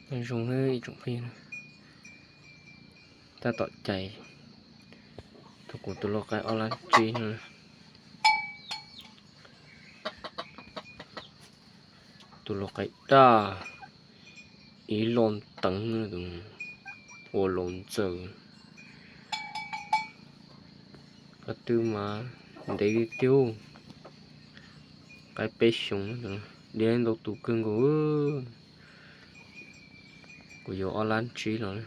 Zoo ib tsoom phooj ywg, tab tom cais tau kuv tus lau qaib ob lab tsib no. Tus lau qaib daj, ib lo teev, ua laus ntxaws. Qab twb mas ntev tiag tiag, qaib peb xyoos, dib ntau tus kawg nkaus. Kuv yuav ob lab tsib los,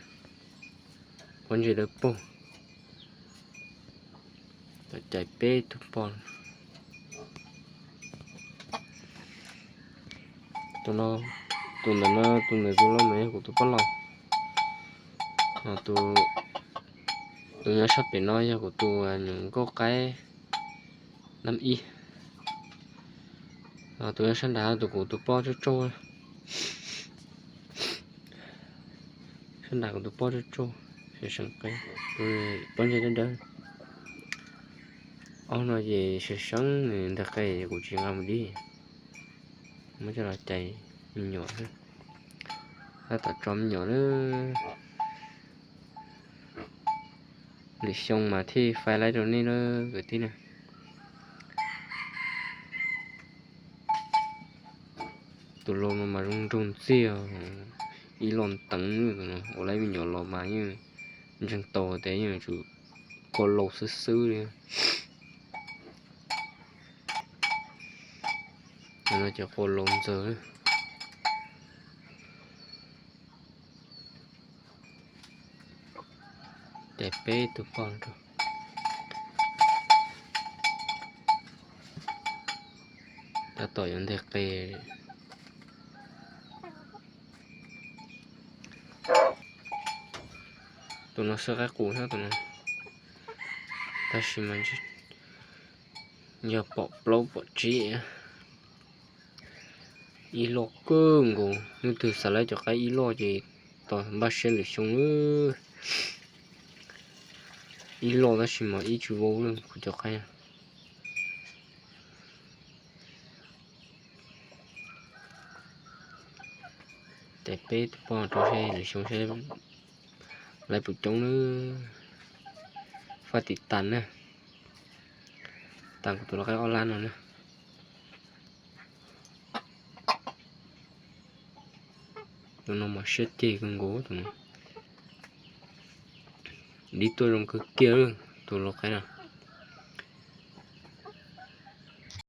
pob ntseg dawb paug. Cais peb tug poj. Tus no, tus ntawm no, tus ntawm tus no mas yog kuv tus poj laus. Tus nyob sab pem no yog kuv tus nyuam nkauj qaib nab ib. Tus nyob sab nrad tus kuv tus poj tsauj tsauj. Sab nrad kuv tus poj tsauj tsauj, seev seev qe, pob ntseg dawb dawb. Ob no ces seev seev nws nteg qe, kuv tsis nqa mus dib, muab coj los cais me nyuam. Tab tom tso me nyuam na. Lwm xyoo mas thiaj faib laib rau nej na kwv tij na. Tus lau no mas zoo nraug ntxiag, ib lo teev, ua laib me nyuam los mas yeej ntseeg tau tias yeej tsum qua lau xwb xwb li. No ces qua lau ntxaws. Cais peb tug poj rau. Tab tom yuav nteg qe. Tus no xwb qaib qus thiab tus no, tab sis mas yog pom plaub pom tsib. Ib loj kawg nkaus, leej twg xav laib cov qaib ib loj ces tos npaj siab lwm xyoo. Ib loj tab sis mas ib tsis vau kuv cov qaib. Cais peb tug poj rau seb lwm xyoo seb laib puas coob na. Faj tim tas na, tas kuv tus lau qaib ob lab no na. Tus no mas siab ceg kawg nkaus tus no. Dib tuaj zoo kawg kiag tus lau qaib no.